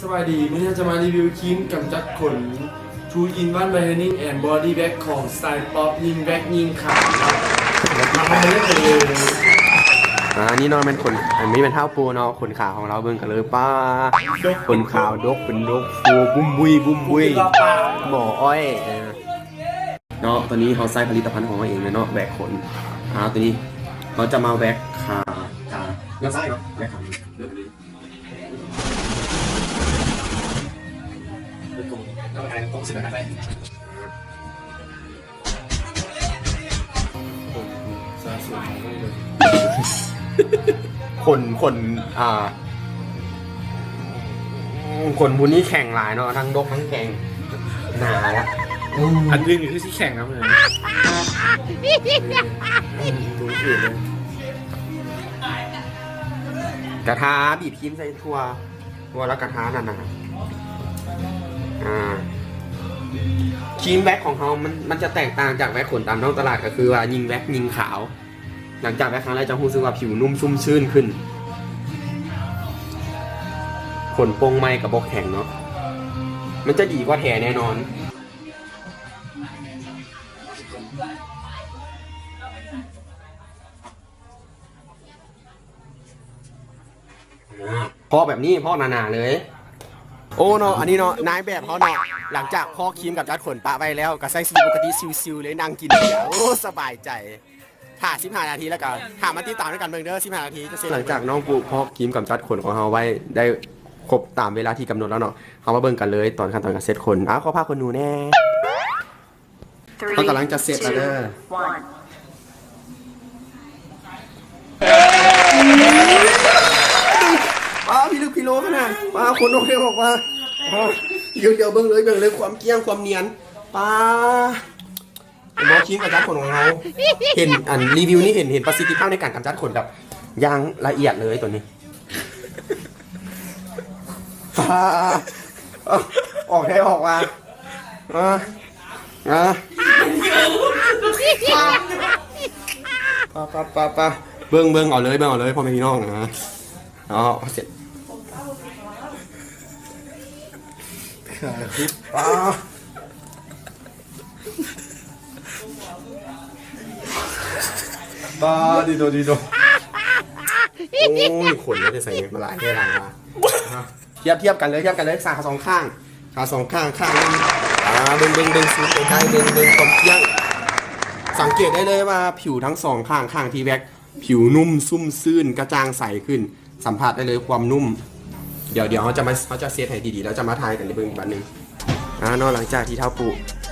ສະບາຍດີ ມື້ນີ້ເຮົາຈະມາຣີວິວຄຣີມກຳຈັດຂົນ Two in One Brightening and Body Wax ຂອງ Style Pop ຍິງແວັກຍິງຂາວ. ມາເບິ່ງກັນເລີຍ. ອາ ນີ້ເນາະແມ່ນຂົນ ອັນນີ້ແມ່ນທ້າວປູເນາະ ຂົນຂາວຂອງລາວ ເບິ່ງກັນເລີຍ. ປ້າ ຂົນຂາວດົກເປັນດົກ ໂອ້ ບຸ້ມບຸ້ຍບຸ້ມບຸ້ຍ ບໍ່ອ້ອຍ. ເອີ ເນາະ ຕອນນີ້ເຮົາໃຊ້ຜະລິດຕະພັນຂອງເຮົາເອງເລີຍເນາະ ແວັກຂົນ. ອາ ຕອນນີ້ເຮົາຈະມາແວັກຂາ ຂາ ເລື່ອງຊ້າຍເນາະ ແວັກຂາ. ຂົນ ຂົນ ອ່າ ຂົນຜູ້ນີ້ແຂງຫຼາຍເນາະ ທັງດົກທັງແຂງ ໜາລະ. ອືມ ອັນອື່ນນີ້ຄືຊິແຂງນຳເລີຍ. ກະທາບີບຄຣີມໃສ່ທົ່ວ ວ່າລະກະທານັ້ນນະ. ອາ ຄຣີມແວັກຂອງເຮົາ ມັນ ມັນຈະແຕກຕ່າງຈາກແວັກຂົນຕາມທ້ອງຕະຫຼາດ ກະຄືວ່າຍິງແວັກຍິງຂາວ. ຫຼັງຈາກແວັກຄັ້ງແລກຈະຮູ້ສຶກວ່າຜິວນຸ້ມຊຸ່ມຊື່ນຂຶ້ນ ຂົນປົ່ງໃໝ່ກະບໍ່ແຂງເນາະ ມັນຈະດີກວ່າແທ້ແນ່ນອນ. ເພາະແບບນີ້ ເພາະໜາໆເລີຍ. ໂອ້ເນາະ ອັນນີ້ເນາະ ນາຍແບບເຮົາເນາະ ຫຼັງຈາກພອກຄຣີມກຳຈັດຂົນປະໄວ້ແລ້ວ ກະໃຊ້ຊີວິດປົກກະຕິຊິວໆເລີຍ ນັ່ງກິນເບຍ ໂອ້ ສະບາຍໃຈ. ຖ້າສິບຫ້ານາທີ ແລ້ວກະຖ້າມາຕິດຕາມນຳກັນເບິ່ງເດີ ສິບຫ້ານາທີຈະເສັດ. ຫຼັງຈາກນ້ອງປຸພອກຄຣີມກຳຈັດຂົນຂອງເຮົາໄວ້ໄດ້ຄົບຕາມເວລາທີ່ກຳນົດແລ້ວເນາະ ເຮົາມາເບິ່ງກັນເລີຍ ຕອນຂັ້ນຕອນການເຊັດຂົນ. ເອົາ ຂໍພາກຂົນໜູແດ່. ເຮົາກຳລັງຈະເຊັດແລ້ວເດີ. ປ້າ ພິລຶກພິໂລຂະໜາດ ປ້າ ຂົນອອກແລ້ວອອກມາ. ດຽວ ດຽວເບິ່ງເລີຍ ເບິ່ງເລີຍ ຄວາມກ້ຽງ ຄວາມນຽນ ປ້າ. ເຫັນບໍ່ ຄຣີມກຳຈັດຂົນຂອງເຮົາ ເຫັນອັນຣີວິວນີ້ ເຫັນ ເຫັນປະສິດທິພາບໃນການກຳຈັດຂົນແບບຢ່າງລະອຽດເລີຍໂຕນີ້. ອອກແທ້ອອກວ່າ ອາ ອາ ປະ ປະ ປະ ປະ ເບິ່ງ ເບິ່ງເອົາເລີຍ ເບິ່ງເອົາເລີຍ ພໍ່ແມ່ພີ່ນ້ອງ. ອາ ເອົາ ເສັດ ປະ. ປາ ດີໂດ ດີໂດ. ໂອ້ຍ ຂົນມັນຈະໃສ່ເງິນມາຫຼາຍແທ້ຫຼາຍວ່າ. ທຽບ ທຽບກັນເລີຍ ທຽບກັນເລີຍ ຂາສອງຂ້າງ ຂາສອງຂ້າງ ຂ້າງໜຶ່ງ. ອາ ເບິ່ງ ເບິ່ງ ເບິ່ງ ຊູມໃກ້ໆ ເບິ່ງ ເບິ່ງຄວາມກ້ຽງ. ສັງເກດໄດ້ເລີຍວ່າຜິວທັງສອງຂ້າງ ຂ້າງທີ່ແວັກ ຜິວນຸ້ມຊຸ່ມຊື່ນ ກະຈ່າງໃສຂຶ້ນ ສຳຜັດໄດ້ເລີຍຄວາມນຸ້ມ. ດຽວ ດຽວເຮົາຈະມາ ເຮົາຈະເຊັດໃຫ້ດີໆ ແລ້ວຈະມາຖ່າຍກັນໃຫ້ເບິ່ງອີກບາດໜຶ່ງ. ອາ ເນາະ ຫຼັງຈາກທີ່ທ້າວປຸ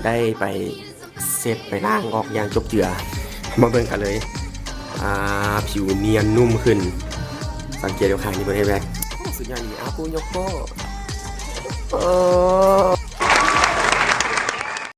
ໄດ້ໄປເຊັດໄປລ້າງອອກຢ່າງຈົບເຈືອ ມາເບິ່ງກັນເລີຍ. ອາ ຜິວນຽນນຸ້ມຂຶ້ນ ສັງເກດຢູ່ຂ້າງນີ້ເບິ່ງໃຫ້ແວັກ ໂອ້ ສຸດຍອດອີ່ຫຼີ. ອາ ປຸຍົກໂປ້ ເອີ.